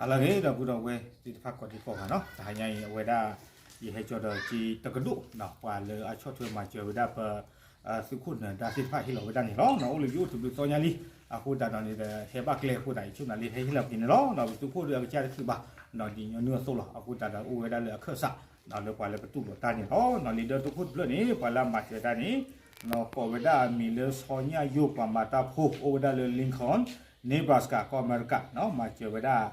အလၢဂ့ၤ ဒီပုၢ်ဒီဝဲၢ်သ့ၣ်တဖၣ်ကိးဒံကိးဂၤနီၤ, တဟါညါအံၤ အဝဲဒၣ် ယဟဲကၠီဒီးက့ၤတကဒိၣ်နီၤ, ပှၤလၢအဆီၣ်ထွဲမၤစၢၤဝဲဒၣ်ပ သုးခိၣ်နၢၤဒါသ့ၣ်တဖၣ်ဟ့ၣ်လီၤဝဲဒၣ်န့ၣ်လီၤ. အိၣ်လၢယအိၣ်တဘျုးသီညါလံ, အဃိသတးဒီးန့ၣ်ဒီး ဟဲဘၣ်ကျဲအဃိသတး ယဆိကမိၣ်လၢဟဲဟ့ၣ်လီၤက့ၤန့ၣ်လီၤ. ပသုးခိၣ်ဒီးအကစၢ်တချုးဘၣ်, ဒ်ညီနုၢ်အသိးလီၤ. အဃိသတးဒီးအိၣ်ဝဲဒၣ်လၢအခၢၣ်စး လၢပှၤလၢပတူၢ်လိာ်တၢ်န့ၣ်လီၤ. လံာ်ဒၢတခိၣ်တဖျၢၣ်န့ၣ် ပှၤလၢအမၤစၢၤတၢ်န့ၣ် ကိးဝဲဒၣ်အမံၤလၢ စီၤညၣ်ယိၤ ပှၤမၤတၢ်ဖိ အိၣ်ဝဲဒၣ်လၢ Lincoln Nebraska ကီၢ်အမဲရကၤ, မၤစၢၤဝဲဒၣ်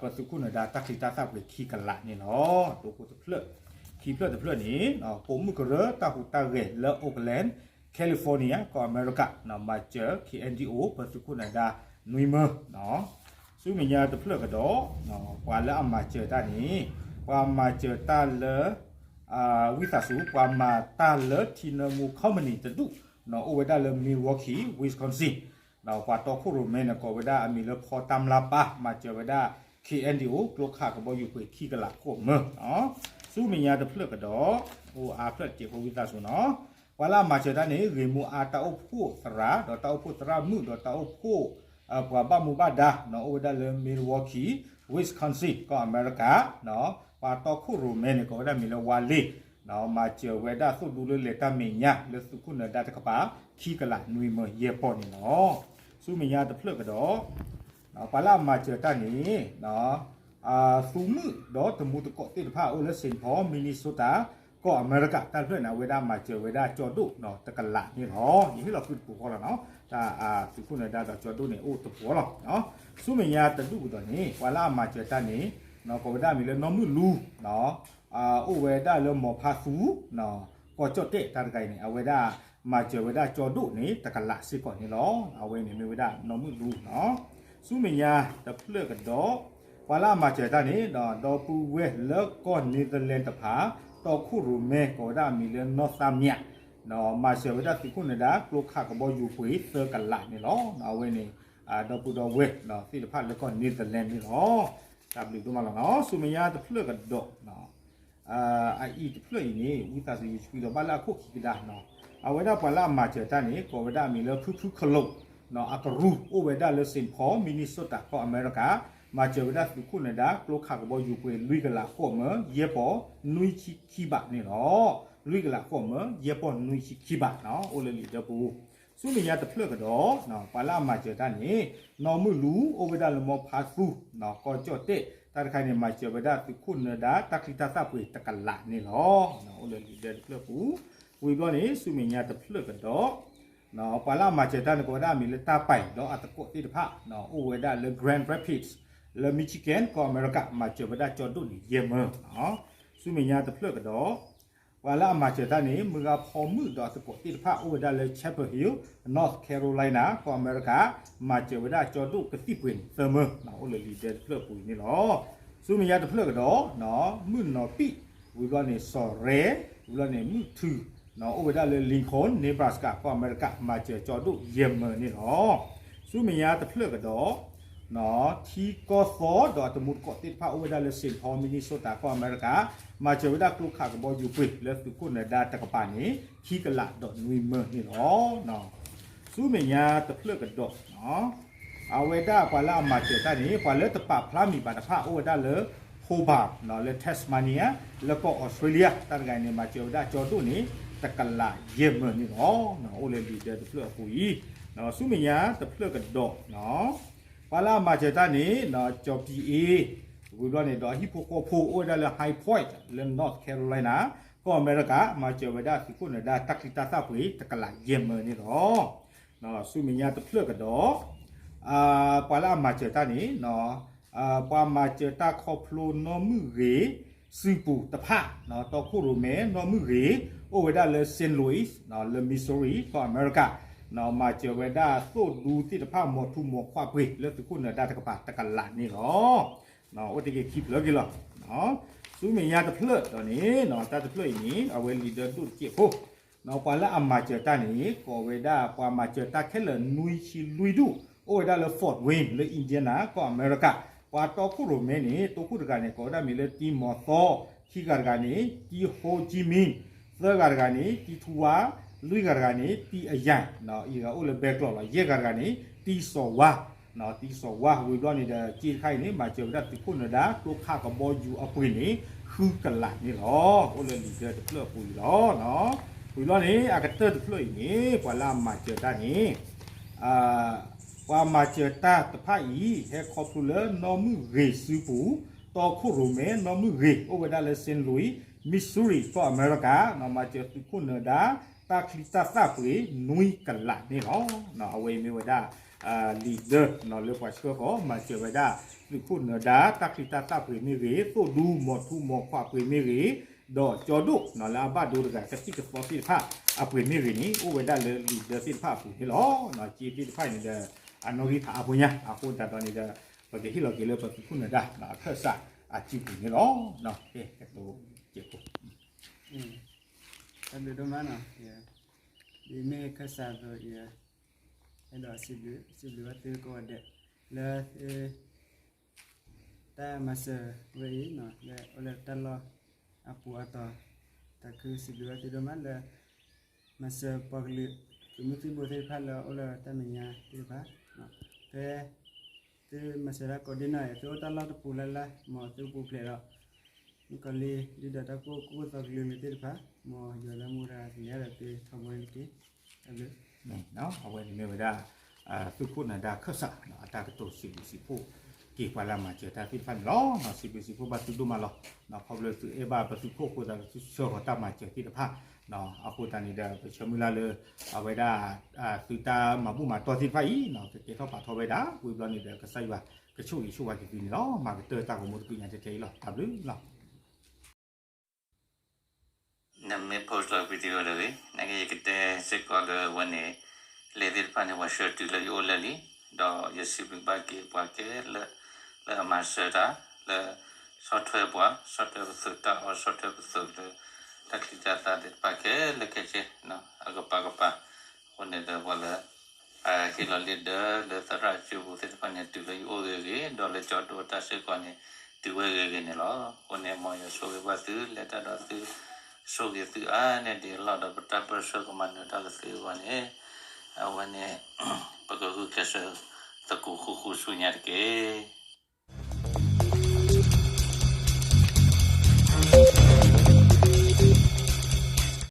ပသုးခိၣ်နၢၤဒါတၢ်ချံတၢ်သၣ်ပှ့ၤခံကလးန့ၣ်လီၤ. ဒိခိၣ်တဖျၢၣ်, ခံဖျၢၣ်တဖျၢၣ်န့ၣ် ပိာ်မုၣ်ကရၢတၢ်ဟူးတၢ်ဂဲၤလၢ Oakland California ကီၢ်အမဲရကၤ မၤစၢၤ K N D O ပသုးခိၣ်နၢၤဒါနွံမၢ, ဆူမဲာ်ညါတဖျၢၣ်ကဒီး ပှၤလၢအမၤစၢၤတၢ်န့ၣ် ပှၤမၤစၢၤတၢ်လၢ ဝံသးစူၤ ပှၤမၤတၢ်လၢထံနၢမူ company တဒူၣ် အိၣ်ဝဲဒၣ်လၢ Milwaukee Wisconsin ဒီးပှၤတီခိၣ်ရိၣ်မဲန့ၣ် ကိးဝဲဒၣ်အမံၤလၢ ဖီတၢ်မျၢ်ပၢ် မၤစၢၤဝဲဒၣ် K N D O ကျိခးကဘီယူၤပှ့ၤခံကလးဃိးမၢ, ဆူမဲာ်ညါတဖျၢၣ်ကဒီး အိၣ်အါဖျၢၣ်တစဲးဖိဝံသးစူၤနီၤ, ပှၤလၢအမၤစၢၤတၢ်န့ၣ် ဂ့ၤမူအါတၢ်အိၣ်ဖှိၣ်သရၣ် ဒီးတၢ်အိၣ်ဖှိၣ်သရၣ်မုၣ် ဒီးတၢ်အိၣ်ဖှိၣ် ပှၤဘၣ်မူဘၣ်ဒါ အိၣ်ဝဲဒၣ်လၢ Milwaukee Wisconsin ကီၢ်အမဲရကၤ, ပှၤတီခိၣ်ရိၣ်မဲန့ၣ် ကိးဝဲဒၣ်မံၤလၢဝါလ့ၣ် မၤစၢၤဝဲဒၣ်သိၣ်ဒူလၢလဲၤတၢ်မဲာ်ညါ လၢသုးခိၣ်နၢၤဒါတကပၤ ခံကလးနွံမၢယဲၢ်ပီၢ်န့ၣ်လီၤ. ဆူမဲာ်ညါတဖျၢၣ်ကဒီး ပှၤလၢအမၤစၢၤတၢ်န့ၣ် သုးမုၢ်ဒီးတမူတကိးသ့ၣ်တဖၣ်အိၣ်လၢ Saint Paul Minnesota ကီၢ်အမဲရကၤ တၢ်တဖျၢၣ်န့ၣ် အဝဲဒၣ်မၤစၢၤဝဲဒၣ်ကၠီဒိၣ်တကလးန့ၣ်လီၤ. ယဟ့ၣ်လီၤဃုာ်တပူၤဃီလီၤနီၤ, တၢ်သုးခိၣ်နၢၤဒါဒီးကၠီဒိၣ်န့ၣ် အိၣ်တပူၤဃီလီၤ. ဆူမဲာ်ညါတဒူၣ်ကဒီးန့ၣ် ပှၤလၢအမၤစၢၤတၢ်န့ၣ် ကိးဝဲဒၣ်မံၤလၢနီၢ်မုၢ်လူ အိၣ်ဝဲဒၣ်လၢမီၤဖါသူ ကီၢ်ကၠီၣ်တဲၣ်တၢ်တခါအံၤန့ၣ် အဝဲဒၣ်မၤစၢၤဝဲဒၣ်ကၠီဒိၣ်န့ၣ် တကလးစ့ၢ်ကီးန့ၣ်လီၤ. အဝဲန့ၣ်မ့ၢ်ဝဲဒၣ်နီၢ်မုၢ်လူနီၤ. ဆူမဲာ်ညါတဖျၢၣ်ကဒီး ပှၤလၢအမၤစၢၤတၢ်န့ၣ် ဒီပုၢ်ဝဲၢ်လၢကီၢ် Netherlands တဖၣ် တီခိၣ်ရိၣ်မဲ ကိးဝဲဒၣ်အမံၤလၢနီၢ်သးမၠး မၤစၢၤဝဲဒၣ်သုးခိၣ်နၢၤဒါ ကျိခးကဘီယူၤပှ့ၤသၢကလးန့ၣ်လီၤ. အဝဲန့ၣ် ဒီပုၢ်ဒီဝဲၢ်သ့ၣ်တဖၣ်လၢကီၢ် Netherlands န့ၣ်လီၤ. တၢ်ဘျုးဒိၣ်မးလီၤနီၤ. ဆူမဲာ်ညါတဖျၢၣ်ကဒီး အအံၤတဖျၢၣ်အံၤန့ၣ် ဝံသးစူၤ ယဆှံလီၤဘၣ်လၢအခိၣ်ခံကဒါနီၤ. အဝဲဒၣ်ပှၤလၢအမၤစၢၤတၢ်န့ၣ် ကိးဝဲဒၣ်အမံၤလၢ ဖုဖုခလိာ် အကရူၢ် အိၣ်ဝဲဒၣ်လၢ Saint Paul Minnesota ကီၢ်အမဲရကၤ, မၤစၢၤဝဲဒၣ်သုးခိၣ်နၢၤဒါ ကျိခးကဘီယူၤပှ့ၤ လွံၢ်ကလးဃိးမၢ ယဲၢ်ပီၢ်နွံဆံခံဘးန့ၣ်လီၤ. လွံၢ်ကလးဃိးမၢ ယဲၢ်ပီၢ်နွံဆံခံဘးနီၤ, အိၣ်လၢလံာ်ဒၢပူၤ. ဆူမဲာ်ညါတဖျၢၣ်ကဒီး ပှၤလၢအမၤစၢၤတၢ်န့ၣ် နီၢ်မုၢ်လူ အိၣ်ဝဲဒၣ်လၢမီၤဖါသူ ကီၢ်ကၠီၣ်တဲၣ် တၢ်တခါန့ၣ် မၤစၢၤဝဲဒၣ်သုးခိၣ်နၢၤဒါ တၢ်ချံတၢ်သၣ်ပှ့ၤတကလးန့ၣ်လီၤ. အိၣ်လၢလံာ်ဒၢတဖျၢၣ်ပူၤ. ဝံၤဘျီန့ၣ် ဆူမဲာ်ညါတဖျၢၣ်ကဒီး ပှၤလၢအမၤစၢၤတၢ်န့ၣ် ကိးဝဲဒၣ်အမံၤလၢတၢ်ပာ် ဒီးအသကိးသ့ၣ်တဖၣ် အိၣ်ဝဲဒၣ်လၢ Grand Rapids လၢ Michigan ကီၢ်အမဲရကၤ မၤစၢၤဝဲဒၣ်ကၠီဒိၣ်န့ၣ် ယဲၢ်မၢ. ဆူမဲာ်ညါတဖျၢၣ်ကဒီး ပှၤလၢအမၤစၢၤတၢ်န့ၣ် မုၢ်ဂၤဖီမုၣ်ဒီးအသကိးသ့ၣ်တဖၣ် အိၣ်ဝဲဒၣ်လၢ Chapel Hill North Carolina ကီၢ်အမဲရကၤ မၤစၢၤဝဲဒၣ်ကၠီဒိၣ်ကသံၣ်ပှ့ၤန့ၣ် သၢမၢ အိၣ်လၢလံာ်ဒၢတဖျၢၣ်ပူၤအံၤန့ၣ်လီၤ. ဆူမဲာ်ညါတဖျၢၣ်ကဒီး မုၢ်နီၤပံာ် ဝံၤဘျီန့ၣ် စီၤရဲ ဝံၤဘျီန့ၣ် မုၢ်ထုး အိၣ်ဝဲဒၣ်လၢ Lincoln Nebraska ကီၢ်အမဲရကၤ မၤစၢၤကၠီဒိၣ်ယဲၢ်မၢန့ၣ်လီၤ. ဆူမဲာ်ညါတဖျၢၣ်ကဒီး ထံကီၢ်သီဒီးအတမူတကိးသ့ၣ်တဖၣ် အိၣ်ဝဲဒၣ်လၢ Saint Paul Minnesota ကီၢ်အမဲရကၤ မၤစၢၤဝဲဒၣ်ကျိခးကဘီယူၤပှ့ၤ လၢသုးခိၣ်နၢၤဒါတကပၤန့ၣ် ခံကလးဒီးနွံမၢန့ၣ်လီၤ. ဆူမဲာ်ညါတဖျၢၣ်ကဒီး အဝဲဒၣ်ပှၤလၢအမၤစၢၤတၢ်န့ၣ် ပှၤလၢတပာ်ဖျါမံၤဘၣ်တဖၣ် အိၣ်ဝဲဒၣ်လၢ Hobart လၢ Tasmania လၢကီၢ် Australia တၢ်တဂၤန့ၣ် မၤစၢၤဝဲဒၣ်ကၠီဒိၣ်န့ၣ် တကလးယဲၢ်မၢန့ၣ်လီၤ. အိၣ်လၢလံာ်ဒၢတဖျၢၣ်အပူၤအံၤ ဆူမဲာ်ညါတဖျၢၣ်ကဒီး ပှၤလၢအမၤစၢၤတၢ်န့ၣ် ကၠီၤပံၤအ့ ဝံၤဘျီန့ၣ်ဒီး ဟံၣ်ဖိဃီဖိ အိၣ်ဝဲဒၣ်လၢ High Point လၢ North Carolina ကီၢ်အမဲရကၤ မၤစၢၤဝဲဒၣ်သုးခိၣ်နၢၤဒါ တၢ်ချံတၢ်သၣ်ပှ့ၤ တကလးယဲၢ်မၢန့ၣ်လီၤ. ဆူမဲာ်ညါတဖျၢၣ်ကဒီး ပှၤလၢအမၤစၢၤတၢ်န့ၣ် ပှၤမၤစၢၤတၢ်ခီဖျိနီၢ်မုၢ်ဂ့ၤ စုပူၤတဖၣ် တီခိၣ်ရိၣ်မဲ နီၢ်မုၢ်ဂ့ၤ အိၣ်ဝဲဒၣ်လၢ Saint Louis လၢ Missouri ကီၢ်အမဲရကၤ မၤစၢၤဝဲဒၣ်သိၣ်ဒူသ့ၣ်တဖၣ် မိာ်ထူမိာ်ခွါပှ့ၤ လၢသုးခိၣ်နၢၤဒါတကပၤ တကလးန့ၣ်လီၤ. အိၣ်တ့ၢ်က့ၤခံဖျၢၣ်က့ၤလီၤ. ဆူမဲာ်ညါတဖျၢၣ်ဒီးန့ၣ် တၢ်တဖျၢၣ်အံၤန့ၣ် အဝဲလံာ်ဒၢဒိၣ်တစဲးဖိ ပှၤလၢအမၤစၢၤတၢ်န့ၣ် ကိးဝဲဒၣ် ပှၤမၤစၢၤတၢ်ခဲလၢာ် နွံဆံလွံၢ်ဒူၣ် အိၣ်ဝဲဒၣ်လၢ Fort Wayne လၢ Indiana ကီၢ်အမဲရကၤ ပှၤတီခိၣ်ရိၣ်မဲန့ၣ် တိခိၣ်တဂၤန့ၣ် ကိးဝဲဒၣ်မံၤလၢ တံၤမီၤသီ, ခံဂၤတဂၤန့ၣ် တံၤ Ho Chi Minh, သၢဂၤတဂၤန့ၣ် တံၤထူဝါ, လွံၢ်ဂၤတဂၤန့ၣ် တံၤအယၣ်, အံၤတဂၤအိၣ်လၢဘဲကျိးလီၤ, ယဲၢ်ဂၤတဂၤန့ၣ် တံၤစီၤဝါ သံစီၤဝါဝံၤဘျီန့ၣ်ဒီး က့တခါအံၤန့ၣ် မၤစၢၤဝဲဒၣ်သုးခိၣ်နၢၤဒါ ကျိခါကဘီယူၤအပှ့ၤန့ၣ် ဃုကလးန့ၣ်လီၤ. အိၣ်လၢလံာ်ဒၢတဖျၢၣ်အပူၤအံၤလီၤ. ဝံၤဘျီန့ၣ် အကတၢၢ်တဖျၢၣ်အံၤန့ၣ် ပှၤလၢအမၤစၢၤတၢ်န့ၣ် ပှၤမၤစၢၤတၢ်တဖၣ်အံၤ ဟဲခီဖျိလၢနီၢ်မုၢ်ဂ့ၤစုပူၤ, တီခိၣ်ရိၣ်မဲ နီၢ်မုၢ်ဂ့ၤ အိၣ်ဝဲဒၣ်လၢ Saint Louis, Missouri ကီၢ်အမဲရကၤ, မၤစၢၤသုးခိၣ်နၢၤဒါ တၢ်ချံတၢ်သၣ်ပှ့ၤ နွံကလးန့ၣ်လီၤ. အဝဲအံၤမ့ၢ်ဝဲဒၣ် လံာ်ဒၢလၢပှၤဆှၢဃီၤ မၤစၢၤဝဲဒၣ် သုးခိၣ်နၢၤဒါ တၢ်ချံတၢ်သၣ်ပှ့ၤမ့ၢ်ဂ့ၤ, သိၣ်ဒူ မီၤထူမီၤခွးပှ့ၤမ့ၢ်ဂ့ၤ, ဒီးကၠီဒိၣ်လၢအဘၣ်ဒိတဂၤ ကသံၣ်ကသီသ့ၣ်တဖၣ်အပှ့ၤမ့ၢ်ဂ့ၤန့ၣ် အိၣ်ဝဲဒၣ်လၢလံာ်ဒၢသ့ၣ်တဖၣ်အပူၤန့ၣ်လီၤ. က့သ့ၣ်တဖၣ်အံၤန့ၣ်ဒီး အနီၣ်ဂံၢ်ဖးအါဖိညါ အဃိသတးဒီးန့ၣ်ဒီး ပကဟ့ၣ်လီၤက့ၤလၢပသုးခိၣ်နၢၤဒါ အခၢၣ်စးအစုပူၤန့ၣ်လီၤ. ကဲ ကတိၤကဲးဖိ တၢ်ဘျုးဒိၣ်မးနီၤ, ဒ်မ့ၢ်ခၢၣ်စးအသိး ယအဲၣ်ဒိးစံးဘျုး စံးဘျုးဘၣ်သုကိးဂၤဒဲး လၢသု တၢ်မၤစၢၤဝဲအံၤ လၢအိၣ်လၢတၢ်လီၢ်အပူၤအတီၤ, တၢ်ခုစံးဘျုးဘၣ်သုဒိၣ်မးလၢ မၤစၢၤပှၤကလုာ် သုးမုၢ်သံၣ်ဘိသ့ၣ်တဖၣ်လၢအအိၣ်လၢတၢ်မဲာ်ညါသ့ၣ်တဖၣ်, ဖဲ သုမၤစၢၤတၢ်ကိးဒ်နီၢ်အံၤ သုအိၣ်တၢ်လီၢ်တပူၤလၢ်လၢ် မ်သုပူၤဖျဲးဒီး မုၣ်ကီၤလံၢ် ဒုၣ်ဒါတၢ်ကိၢ်ကိၢ်သီကလုာ်ကလုာ်သ့ၣ်တဖၣ်, မ်ယွၤလၢမူဒါသ့ၣ်ညါဒီးသုထီဘိန့ၣ်တက့ၢ်. တၢ်ဘျုး အဝဲန့ၣ်မ့ၢ်ဝဲဒၣ် သုးခိၣ်နၢၤဒါခၢၣ်စး အတၢ်ကတိၤစံးဘျုးစံးဖှိၣ်က့ၤပှၤလၢမၤစၢၤတၢ်သ့ၣ်တဖၣ်န့ၣ်လီၤ. စံးဘျုးစံးဖှိၣ်ဘၣ်သုဒိၣ်မးလီၤ. ခီဖျိသုအဲၣ်ဘၣ်ပသုးခိၣ်အဃိသတး သုဆှၢဃီၤတၢ်မၤစၢၤသ့ၣ်တဖၣ်, အဃိသတးန့ၣ်ဒီး ပဆၢမုၢ်လၢ်လၢ အဝဲဒၣ် သုတၢ်မၤဘူၣ်မၤတီၢ်သ့ၣ်တဖၣ်အံၤ ကကဲထီၣ်ပာ်ထီၣ်ဝဲဒၣ် ဝံၤဘျီန့ၣ်ဒီး ကစၢ်ယွၤကဆိၣ်ဂ့ၤဆိၣ်ဝါက့ၤသုန့ၣ်လီၤ. မၤကတၢၢ်တၢ်ဂီၤမူတကုညါထဲထဲအံၤလီၤ. တၢ်ဘျုးလီၤ. နမ့ၢ် post လီၤ video ဒီးဂ့ၤ, နာ်က့ယကတဲစ့ၢ်ကီးလၢအဝဲန့ၣ် လံာ်သ့ၣ်တဖၣ်န့ၣ် ပှၤဆှၢတုၤလၢယအိၣ်လၢာ်လံ, ဒီးယစံးဘျုးဘၣ်က့ၤပှၤခဲလၢာ် လၢအမၤစၢၤတၢ် လၢဆီၣ်ထွဲပှၤ ဆီၣ်ထွဲပသုးတၢ်အီၣ် ဆီၣ်ထွဲပသုးလၢ တၢ်ချံတၢ်သၣ်သ့ၣ်တဖၣ်ခဲလၢာ်ခဲဆ့ အကပၤကပၤ, အဃိန့ၣ်ဒီးပှၤလၢ ဟ့ၣ်လီၤလံာ်ဒၢလၢသရၣ်အစုပူၤသ့ၣ်တဖၣ်န့ၣ် တုၤလၢယအိၣ်ဂ့ၤဂ့ၤ, ဒီးလၢကၠီဒိၣ်တၢ်စ့ၢ်ကီးန့ၣ် တုၤဝဲဂ့ၤဂ့ၤန့ၣ်လီၤ. အဃိန့ၣ် မ်ယွၤဆိၣ်ဂ့ၤဘၣ်သု လဲၤတၢ်ဒီးသု ဆိၣ်ဂ့ၤသုအါန့ၢ်ဒံးအလီၢ်ဒီး ပတၢ်ပၢၢ်ဆၢကမၤနၢၤတၢ်ကသ့အဂီၢ်န့ၣ်, အဝဲန့ၣ် ပကဂုာ်ကျဲးစၢးသကိးဃူဃူဆူညါတက့ၢ်.